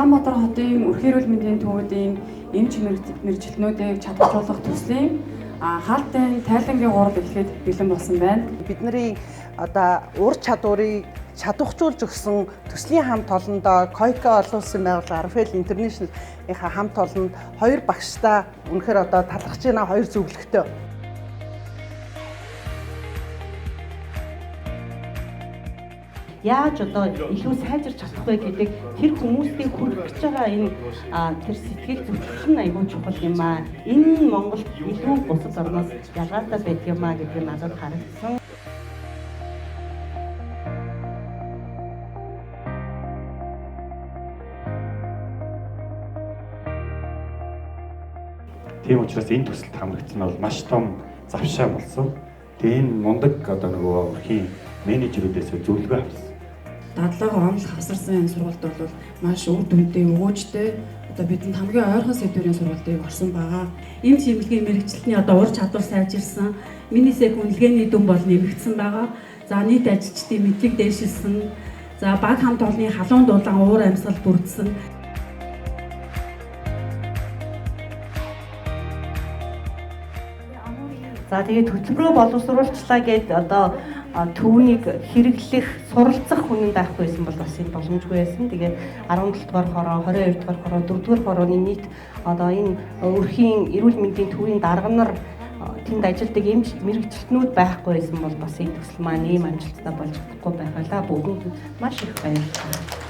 Улаанбаатар хотын өрхийн эрүүл мэндийн төвүүдийн эмч мэргэжилтнүүдийг чадваржуулах төслийн хаалтын тайлангийн гурал эхлэхэд бэлэн болсон байна. Бидний одоо ур чадварыг чадваржуулж өгсөн төслийн хамт олондоо KOICA олон улсын байгууллага Arfel International-ийнхаа хамт олонд хоёр багштай үнэхээр одоо талархаж байна, хоёр зөвлөгтэй. Яаж одоо илүү сайжирч чадах вэ гэдэг тэр хүмүүсийг хүргэх гэж байгаа энэ тэр сэтгэл зүтгэл нь айгүй чухал юм аа. Энэ нь Монголд илүү бусад орноос ялгаатай байдаг юм аа гэдэг нь надад харагдсан. Тийм учраас энэ төсөлд хамрагдсан нь бол маш том завшаа болсон. Тэгээ энэ мундаг одоо нөгөө өрхийн менежерүүдээс зөвлөгөө авсан. Дадлага онол хавсарсан энэ сургалт бол маш үр дүнтэй, өгөөжтэй. Одоо бидэнд хамгийн ойрхон сэдвэрийн сургалтыг орсон байгаа. Эмч эмнэлгийн мэргэжилтний одоо ур чадвар сайжирсан, минисек үнэлгээний дүн бол нэмэгдсэн байгаа. За нийт ажилчдын мэдлэг дээшилсэн. За баг хамт олонны халуун дулаан уур амьсгал бүрдсэн. За тэгээд хөтөлбөрөө боловсруулчлаа гээд одоо түүнийг хэрэглэх, суралцах хүн байхгүй байсан бол бас энэ боломжгүй байсан. Тэгээд 17 дугаар хороо, 22 дугаар хороо, 4 дугаар хорооны нийт одоо энэ өрхийн эрүүл мэндийн төвийн дарга нар тэнд ажилладаг эмч мэргэжилтнүүд байхгүй байсан бол бас энэ төсөл маань ийм амжилттай болж чадахгүй байх байлаа. Бүгдэнд маш их баярлалаа.